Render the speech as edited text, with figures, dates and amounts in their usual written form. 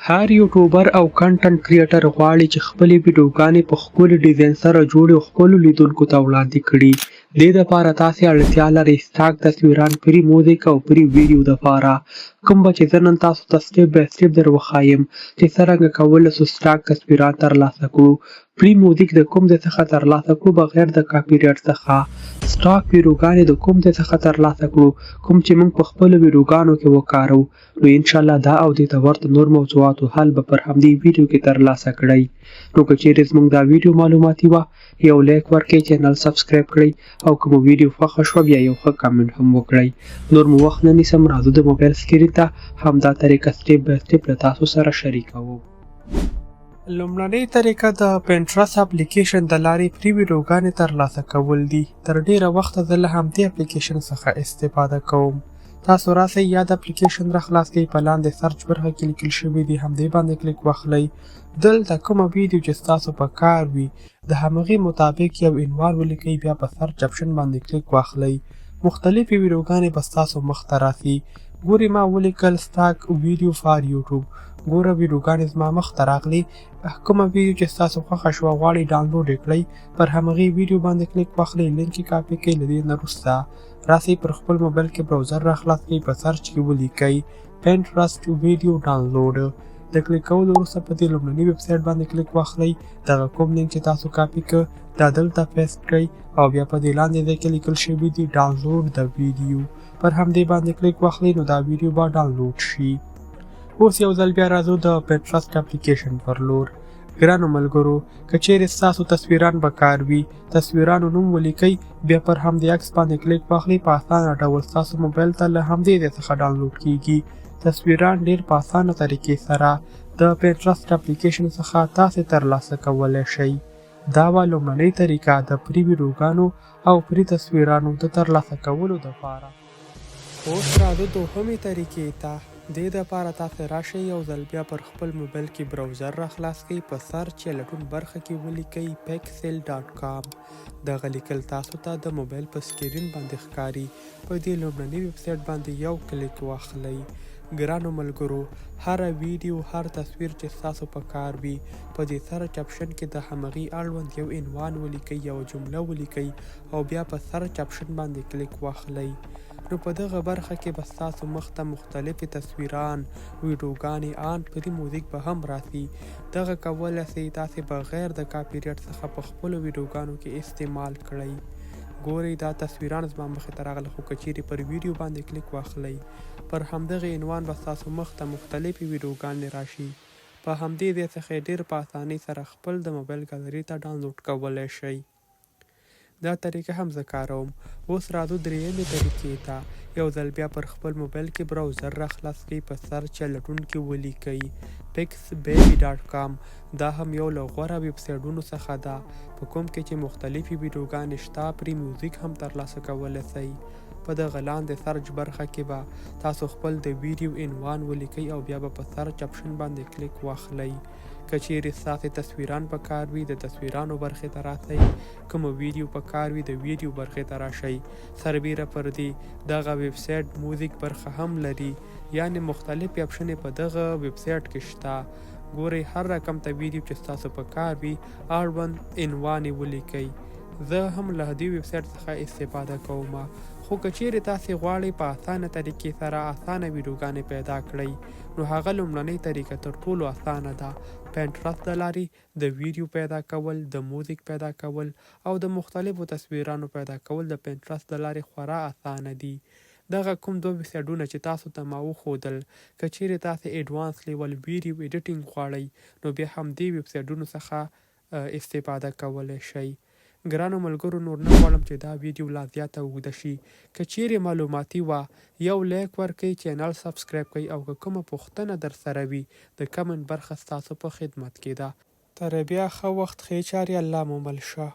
هر یوټیوبر او کنټنټ کریټر غواړي چې خپلې ویډیوګانې په ښکلي ډیزاین سره جوړې او خپلو لیدونکو ته وړاندې کړي. دې دپاره تاسې اړتیا لرئ سټاک تصویران، پري موزیک او پري ویډیو دپاره، کوم به چې زه نن تاسو ته سټیپ بای سټیپ در وښایم چې څرنګه کولی سو سټاک تصویران ترلاسه کړو، پري موزیک د کوم ځای څخه ترلاسه کړو بغیر د کاپي ریټ څخه، سټاک ویډیوګانې د کوم ځای څخه ترلاسه کړو کوم چې موږ په خپلو ویډیوګانو کې وکاروو. نو ان شاءالله دا او دې ته ورته نور موضوعاتو حل به پر همدې ویډیو کې ترلاسه کړئ. نو که چیرې زموږ دا ویډیو معلوماتي وه، یو لایک ورکړئ، چینل سبسکرایب کړئ او که مو ویډیو خوښه شوه بیا یو ښه کمنټ هم وکړئ. نور مو وخت نه نیسم، راځو د موبایل سکرین ته، همدا طریقه سټیپ بای سټیپ له تاسو سره شریکوم. لومړنۍ طریقه د پینټرس اپلیکیشن د لارې پري ویډیوګانې ترلاسه کول دي. تر ډیره وخته زه له همدې اپلیکیشن څخه استفاده کوم. تاسو راسئ یاد اپلیکیشن را خلاص کړئ، په لاندې سرچ برخه کې لیکل شوي دي همدې باندې کلیک واخلئ. دلته کومه ویډیو چې ستاسو په کار وي د همغې مطابق یو عنوان ولیکئ، بیا په سرچ اپشن باندې کلیک واخلئ. مختلفې ویډیوګانې به ستاسو مخ ته راسي. ګوري ما ولیکل سټاک ویډیو فار یوټیوب، ګوره ویډیوګانې زما مخ ته راغلې. کومه ویډیو چې ستاسو خوښه شوه غواړئ ډانلوډ یې کړئ، پر همغې ویډیو باندې کلیک واخلئ، لینک یې کاپي کړئ. له دې نه وروسته راسئ پر خپل موبایل کې براوزر را خلاص کړئ، په سرچ کې ولیکئ پینټرسټ ویډیو ډانلوډ. د کلیک کولو وروسته په دې لومړني ویب سایټ باندې کلیک واخلئ، دغه کوم لینک چې تاسو کاپي کړ دا دلته پیسټ کړئ او بیا په دې لاندې ځای کې لیکل شوي دي ډانلوډ د ویډیو، پر همدې باندې کلیک واخلئ نو دا ویډیو به ډانلوډ شي. اوس یو ځل بیا راځو د پینټرسټ اپلیکیشن پر لور. ګرانو ملګرو، که چیرې ستاسو تصویران به کار وي، تصویرانو نوم ولیکئ، بیا پر همدې عکس باندې کلیک واخلئ، په اسانه ډول ستاسو موبایل ته له همدې ځای څخه ډانلوډ کیږي. تصویران ډیر په اسانه طریقې سره د پینټرسټ اپلیکیشن څخه تاسې ترلاسه کولی شئ. دا وه لومړنۍ طریقه د پري ویډیوګانو او پري تصویرانو د ترلاسه کولو دپاره. اوس راځو دوهمې طریقې ته. دې دپاره تاسې راشئ یو ځل بیا پر خپل موبایل کې براوزر راخلاص کړئ، په سرچ یا لټون برخه کې ولیکئ پکسل ډاټ کام. دغه لیکل تاسو ته د موبایل په سکرین باندې ښکاري. په دې لومړني ویب سایټ باندې یو کلیک واخلئ. ګرانو ملګرو، هره ویډیو، هر تصویر چې ستاسو په کار وي، په دې سرچ اپشن کې د همغې اړوند یو عنوان ولیکئ، یوه جمله ولیکئ او بیا په سرچ اپشن باندې کلیک واخلئ. نو په دغه برخه کې به ستاسو مخ ته مختلفې تصویران، ویډیوګانې، آن پري موزیک به هم راسي. دغه کولی سئ تاسې بغیر د کاپي ریټ څخه په خپلو ویډیوګانو کې استعمال کړئ. ګورئ دا تصویران زما مخې ته راغله، خو که چیرې پر ویډیو باندې کلیک واخلئ پر همدغې عنوان به ستاسو مخ ته مختلفې ویډیوګانې راشي. په همدې ځای څخه یې ډیر په اسانۍ سره خپل د موبایل ګالري ته ډانلوډ کولی شئ. دا طریقه هم زه کاروم. اوس راځو درېیمې طریقې ته. یو ځل بیا پر خپل موبایل کې براوزر را خلاص کړئ، په سرچ یا لټون کې ولیکئ پکس بیبي ډاټ کام. دا هم یو له غوره ویب سایټونو څخه ده په کوم کې چې مختلفې ویډیوګانې شته، پرې میوزیک هم ترلاسه کولی سئ. په دغه لاندې سرچ برخه کې به تاسو خپل د ویډیو عنوان ولیکئ او بیا به په سرچ اپشن باندې کلیک واخلئ. که چیرې ستاسې تصویران په کار وي د تصویرانو برخې ته راسئ، کومه ویډیو په کار وي د ویډیو برخې ته راشئ. سربیره پر دې دغه ویب سایټ موزیک برخه هم لري یعنې مختلفې اپشنې په دغه ویب سایټ کې شته. ګورئ هر رقم ته ویډیو چې ستاسو په کار وي اړوند عنوان یې ولیکئ. زه هم له دې ویب سایټ څخه استفاده کوم. خو که چیرې تاسې غواړئ په اسانه طریقې سره اسانه ویډیوګانې پیدا کړئ نو هغه لومړنۍ طریقه تر ټولو اسانه ده، پینټرسټ د لارې د ویډیو پیدا کول، د موزیک پیدا کول او د مختلفو تصویرانو پیدا کول د پینټرسټ د لارې خورا اسانه دي. دغه کوم دوه ویبسایډونه چې تاسو ته ما وښودل که چیرې تاسې ایډوانس لیول ویډیو ایډیټینګ غواړئ نو بیا هم دې ویبسایډونو څخه استفاده کولی شئ. ګرانو ملګرو نور نه غواړم چې دا ویډیو لا زیاته اوږده شي که چیرې معلوماتي وه یو لایک ورکړئ چینل سبسکرایب کړئ او که کومه پوښتنه درسره وي د کمنټ برخه ستاسو په خدمت کې ده. تر بیا ښه وخت ښې چارې الله مو مل شه.